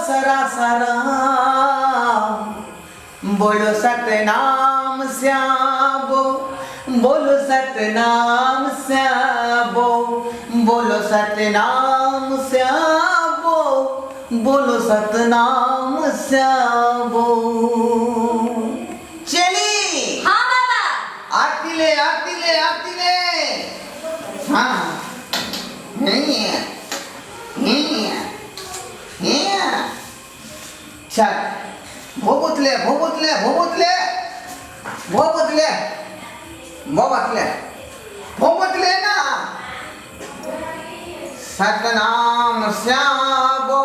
सरासराम। बोलो सतनाम श्याबो, बोलो सतनाम श्याबो, बोलो सतनाम श्याबो, बोलो सतनाम श्याबो। चली। हाँ बाबा। आरती ले, आरती ले, आरती ले। हाँ चल, भोबुतले भोबुतले भोबुतले भोबुतले भोबुतले भोबुतले ना। सतनाम श्याबो,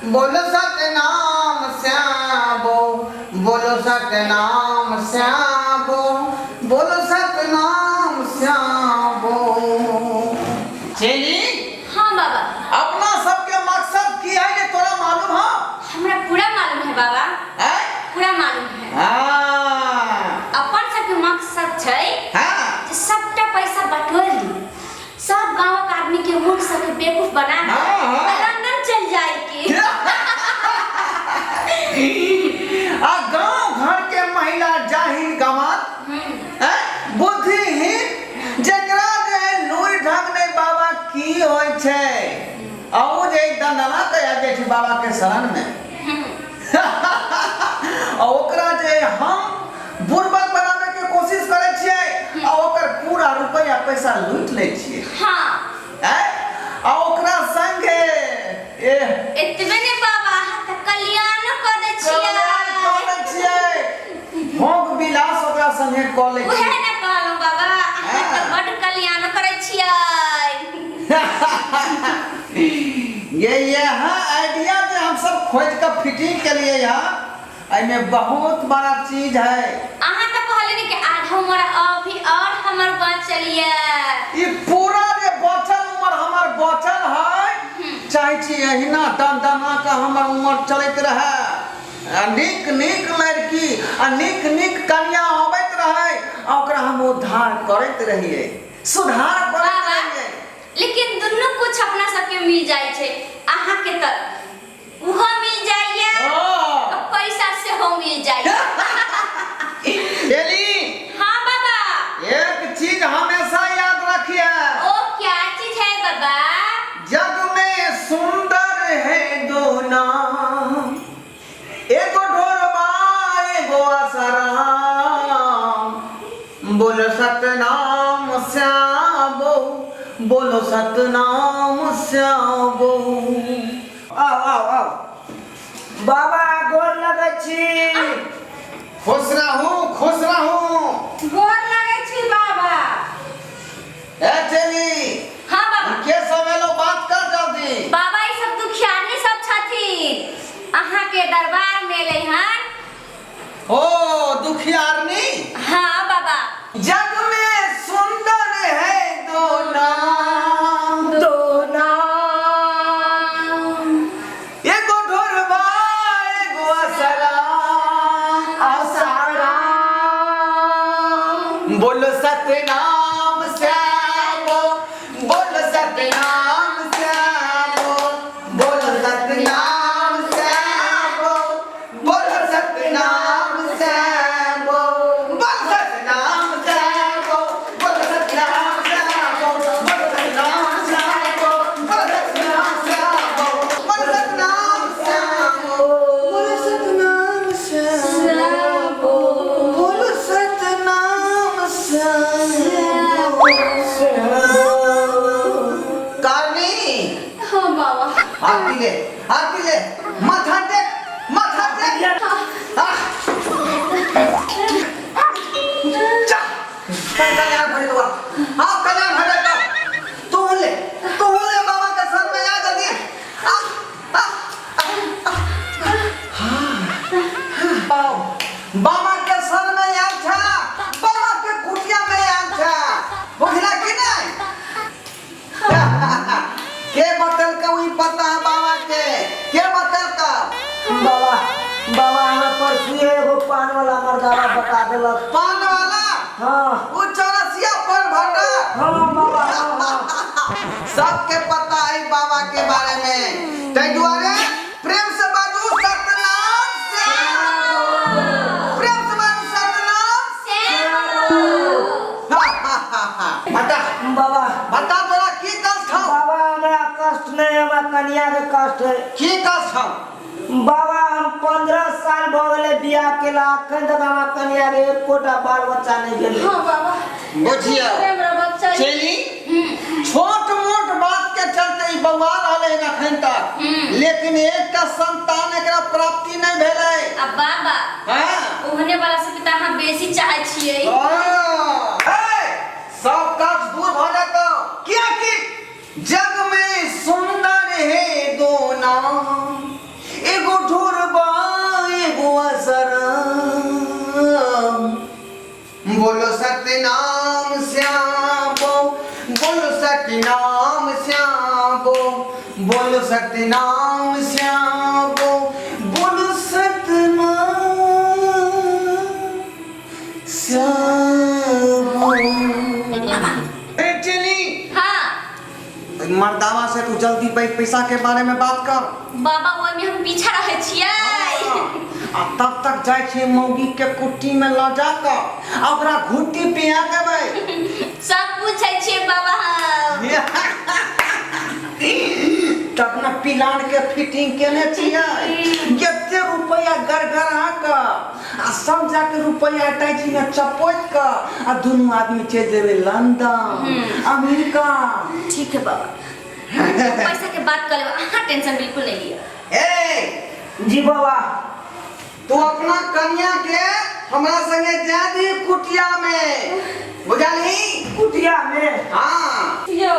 बोलो सतनाम श्याबो, बोलो सतनाम श्याबो, बोलो सतनाम श्याबो। चेली। हाँ बाबा। अपना सबके मकसद की है जे तोरा मालूम हो? हमरा पूरा मालूम है बाबा। हैं? पूरा मालूम है। हाँ। अपन सबके मकसद छै हाँ जे सबटा पैसा बटोर ली, सब गांव के आदमी के मूर्ख सबके बेवकूफ बना के हाँ, हाँ। लंदन चल जाए के। आ गांव घर के महिला जाहिल गमात, हैं? बुद्धिहीन, जेकरा जे है लूरि ढंग नहीं बाबा की होय छै, आ उ जे दंदना के आबि जाइ छै बाबा के शरण में, आ ओकरा जे हम बुड़बक बनाबे के कोशिश करै छियै आ ओकर पूरा रुपैआ पैसा लूटि लै छियै। हाँ। हैं? आ ओकरा संगे ए एतबे ने बाबा, अहाँ तऽ कल्याणो कऽ दै छियै। कल्याण कऽ दै छियै, भोग विलास ओकरा संगे कऽ लै उहे छियै। ने कहलहुँ बाबा, अहाँ तऽ हाँ। बड्ड कल्याण करै छियै। ये यहाँ आइडिया जे हम सब खोज के फिटिंग के लिए यहाँ एहिमे बहुत बड़ा चीज है। अहाँ तऽ कहलियै ने कि आधा उम्र अभी और हमर बचल ये। ई पूरा जे बचल उम्र हमर बचल है, चाहे छी एहिना दन दना के हमर उम्र चलैत रहे, आ नीक नीक लड़की आ नीक नीक कन्या अबैत रहे आ ओकरा हम उद्धार करैत रहियै, सुधार करैत बाबा, रहियै। लेकिन दुनू कुछ अपना सबके मिल जाइ छै। अहाँके तऽ उहो मिल जाइए हाँ। आ पैसा सेहो मिल जाइए। एली। हाँ बाबा। एक चीज हमेशा याद रखिए। ओ क्या चीज है बाबा? जग में सुंदर है दो नाम, एगो ढोरबा एगो आसाराम। बोलो सतनाम श्याबो, बोलो सतनाम श्याबो। आओ आओ आओ बाबा, गोर लगै छी। खुश रहू, खुश रहू। गोर लगै छी बाबा। ए चली। हाँ बाबा। के सब एलो, बात कर जल्दी। बाबा, ई सब दुखियानी सब छथिन, अहाँ के दरबार में एलै हन। ओ दुखियारनी। हाँ बाबा। जग में सुंदर है दो नाम, दो नाम, एगो ढोरबा एगो आसाराम, आसाराम। बोलो सतनाम श्यामो, बोलो सतनाम श्यामो, बोलो सतनाम श्यामो, बोलो सतनाम श्यामो, बोलो सतनाम श्यामो, बोलो सतनाम श्यामो, बोलो सतनाम श्यामो, बोलो सतनाम श्यामो, बोलो सतनाम श्यामो, बोलो सतनाम श्यामो, बोलो सतनाम श्यामो। कारनी। हाँ बाबा। आरती ले, आरती ले, माथा टेक, माथा टेक। आह। जा, कल्याण भरे दुआ। हाँ, कल्याण भरे दुआ। तू ले, तू ले बाबा के सर में आ जल्दी। आ, आ, आ, आ। हाँ, बाबा के सर में आयल छा, बाबा के कुटिया में आयल छा, बुझला कि नहीं? के बतल का वही पता है बाबा के, के बतल का? बाबा, बाबा, हमरा परसुए एगो पान वाला मर्दावा बता देलक। पान वाला? हाँ। वो चौरसिया पर भंडार? हाँ बाबा, हाँ, हाँ। सबके पता है बाबा के बारे में, तै दुआरे प्रेम से बाजू। कनिया के कष्ट है। की कष्ट हम? बाबा हम 15 साल भऽ गेलै बियाह केला, अखन तक हमरा कनिया के एकोटा बाल बच्चा नहि भेलै। हाँ बाबा। बुझियौ। हमरा बच्चा। चली, छोट मोट बात के चलते ई बौआ रहलै हन अखन तक, लेकिन एकटा संतान एकरा प्राप्ति नहि भेलै। आ बाबा, ओहने वाला सबके तऽ अहाँ बेसी चाहै छियै। हाँ। ए, सब कष्ट दूर भऽ जेतौ, कियाकि जग में सुंदर है दो नाम, एगो ढोरबा एगो असराम। बोलो सतनाम श्यामो, बोलो सतनाम श्यामो, बोलो सतनाम श्यामो, बोलो सतनाम श्यामो। ए चली। हाँ। मर्दावा से तू जल्दी पैसा के बारे में बात कर। बाबा, ओहिमे हम पीछा रहै छियै। आ तब तक जाइ छियै मौगी के कुट्टी में लऽ जा कऽ आ ओकरा घुट्टी पिया देबै। सब पूछै छियै बाबा हम। तब ने पिलान के फिटिंग केने छियै। एते रुपैआ गड़गड़ा कऽ आ सब जाके रुपैआ अटैची में चपोति कऽ आ दुनू आदमी चलि जेबै लंदन, अमेरिका। ठीक है बाबा, पैसा के बात कर लेब, अहाँ टेंशन बिल्कुल नहीं लिअ। ए। जी बाबा। तू अपना कन्या के हमरा संगे जा दी कुटिया में, बुझलही? कुटिया में? हाँ। यौ,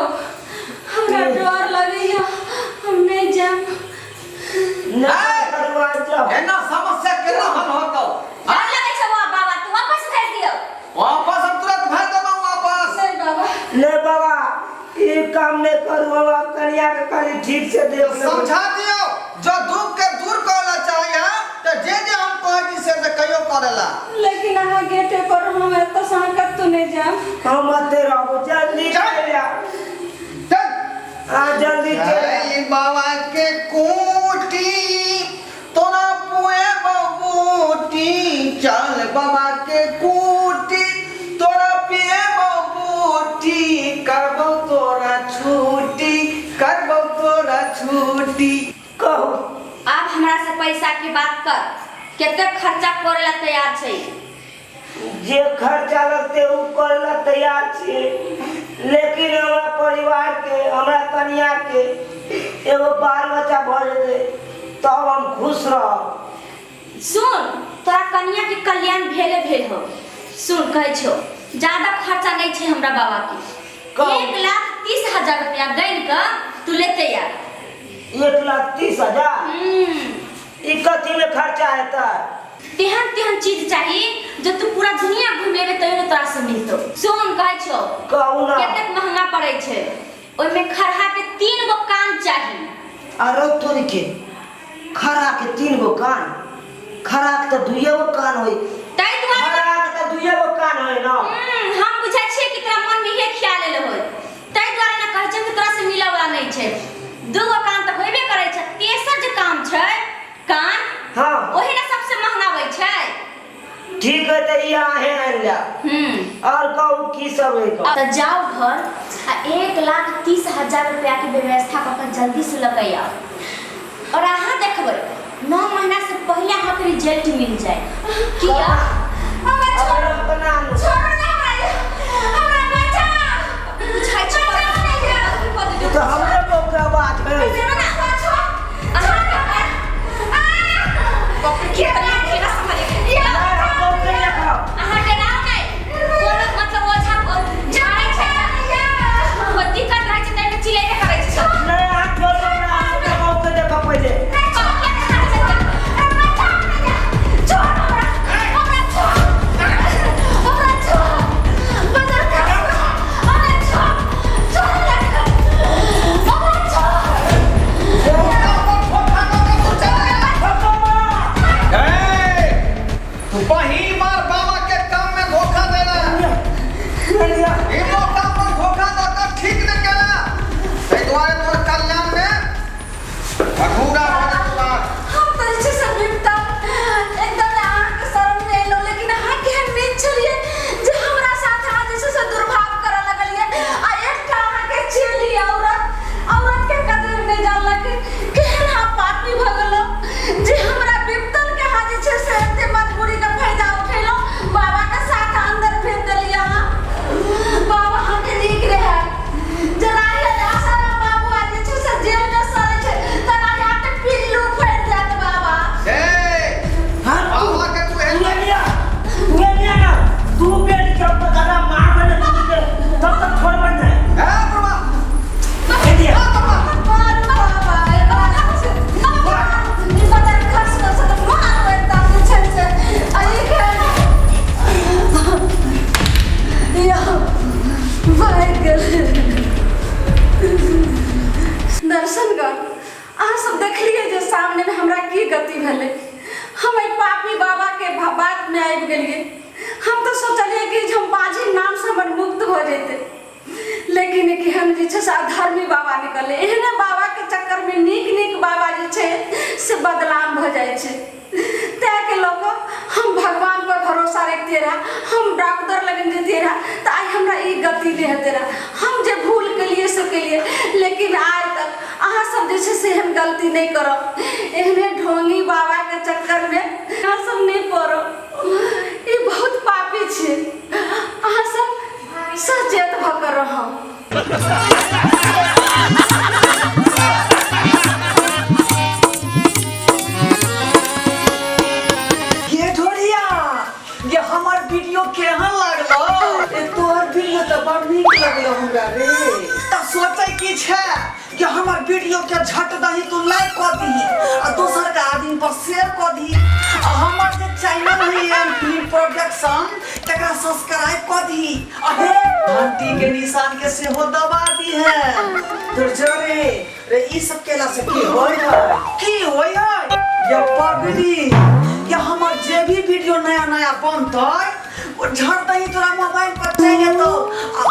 हमरा डर लगैया, हम नहीं जायब। नहीं करवा जाओ। एना समस्या केना हल होतौ? डर लगै छै बाबा, तू वापस भेज दियौ। वापस हम तुरंत भेज देबौ वापस। नहीं बाबा। नहीं बाबा, ई काम नहीं करू। बाबा, कन्या के खाली ठीक से देख लेबै। समझा दियो, जो दुख के दूर करे चाहिए तो जे जे हम कहै छी से से कहियो करेला। लेकिन अहाँ गेटे पर, हम एतऽ से अहाँ कतहु नहीं जायब। हम एते रहबो, जल्दी चल। चलि आउ। चल। हाँ, जल्दी चलि आउ। जय बाबा के कुटी, तोरा पुए बबूटी। चल बाबा के कुटी, तोरा पिए बबूटी, करबो तोरा छुट्टी, करबो तोरा छुट्टी। कहू। आब हमरा से पैसा के बात कर, कते खर्चा करे ला तैयार छै? जे खर्चा लगते उ करे ला तैयार छियै, लेकिन हमरा परिवार के, हमरा कन्या के एगो बाल बच्चा भऽ जेतै तब हम खुश रहब। सुन, तोरा कन्या के कल्याण भेले भेल हो। सुन, कहै छौ, ज्यादा खर्चा नहीं छै हमरा बाबा के। कहू। 1,30,000 रुपया गैन के तू लेते आ। 1,30,000? ई कथी में खर्चा हेतै? तेहन तेहन चीज चाही जो तू पूरा दुनिया घूम लेबे तैयो ने तोरा से मिलतो। सुन, कहै छौ। कहू ना। कतेक महंगा पड़ै छै, ओहिमे खरहा के 3 गो कान चाही। अरे तोरी के, खरा के 3 गो कान? खरा के तऽ दुइये गो कान होई। ताहि दुआरे। खरा के तऽ दुइये गो कान होई ना। हम बुझै छियै कि तोरा मन में इहे ख्याल एलो होय, ताहि दुआरे ने कहै छै कि तोरा से मिलऽ वाला नहि छै। 2 गो कान तऽ होइबे करै छै, तेसर जे काम छै कान, ओही ने सबसे महंगा होइ छै। ठीक है, तऽ ई अहें आनि लेब। और कहू, की सब है कहू? तऽ जाओ घर आ 1,30,000 रुपया के व्यवस्था कऽ के जल्दी से लऽ के आउ और अहाँ देखबै, 9 महीना से पहले अहाँके रिजल्ट मिल जाए। किया? हमरा छोड़। अगर अपना आनू। छोड़ो ना हमरा, हमरा बचाओ। बुझाइ छै। ई तऽ हमरे लोग के आवाज है। सुनो ना, अहाँ बाप रे, केना केना संभाले? नहीं, हम लोग के देखब। अहाँ डराउ नहि। कोनो मतलब ओझा झाड़ै छै, कोइ दिक्कत रहै छै ताहिमे चिल्लेबे करै छै सब। नहीं, अहाँ छोड़ो ना, हमरा लोग के देखब पहिले। छोड़ हमरा, हमरा छोड़, हमरा छोड़, बदल कर, हमरा छोड़, छोड़, हमरा छोड़। अहाँ सब देखलियै जे सामनेमे हमरा की गति भेलै। हम एहि पापी बाबाके बातमे आबि गेलियै। हम तऽ सोचलियै कि जे हम बाझिन नामसँ हमर मुक्त भऽ जेतै, लेकिन केहन जे छै से अधर्मी बाबा निकललै। एहने बाबाके चक्करमे नीक नीक बाबा जे छै से बदनाम भऽ जाइ छै। ताहिके लऽ कऽ हम भगवानपर भरोसा रखतियै रहए, हम डॉक्टर लगन जैतियै रहए तऽ आइ हमरा ई गति नहि हेतै रहए। हम जे भूल केलियै से केलियै, लेकिन आइ तक अहाँ सब जे छै से एहन गलती नहि करब। एहने ढोंगी बाबाके चक्करमे अहाँ सब नहि पड़ब, ई बहुत पापी छै। अहाँ सब सचेत भऽ कऽ रहब। ये ढोरिया, ये हमर वीडियो केहन लागलो? ए तोहर वीडियो तऽ बड़ नीक लगलो हमरा रे। तऽ सोचै की छै कि हमर वीडियो के झट दही तू लाइक कऽ दही आ दोसर के आदमी पर शेयर कऽ दही, आ हमर जे चैनल है एम फिल्म प्रोडक्शन तकरा सब्सक्राइब कऽ दही, आ हे घंटी के निशान के सेहो दबा दी है। तोर जरे रे ई सब केला से की होय है? की होय है या पगली? या हमर जे भी वीडियो नया नया बनतै ओ झट दही तोरा मोबाइल पर चलि जेतौ आ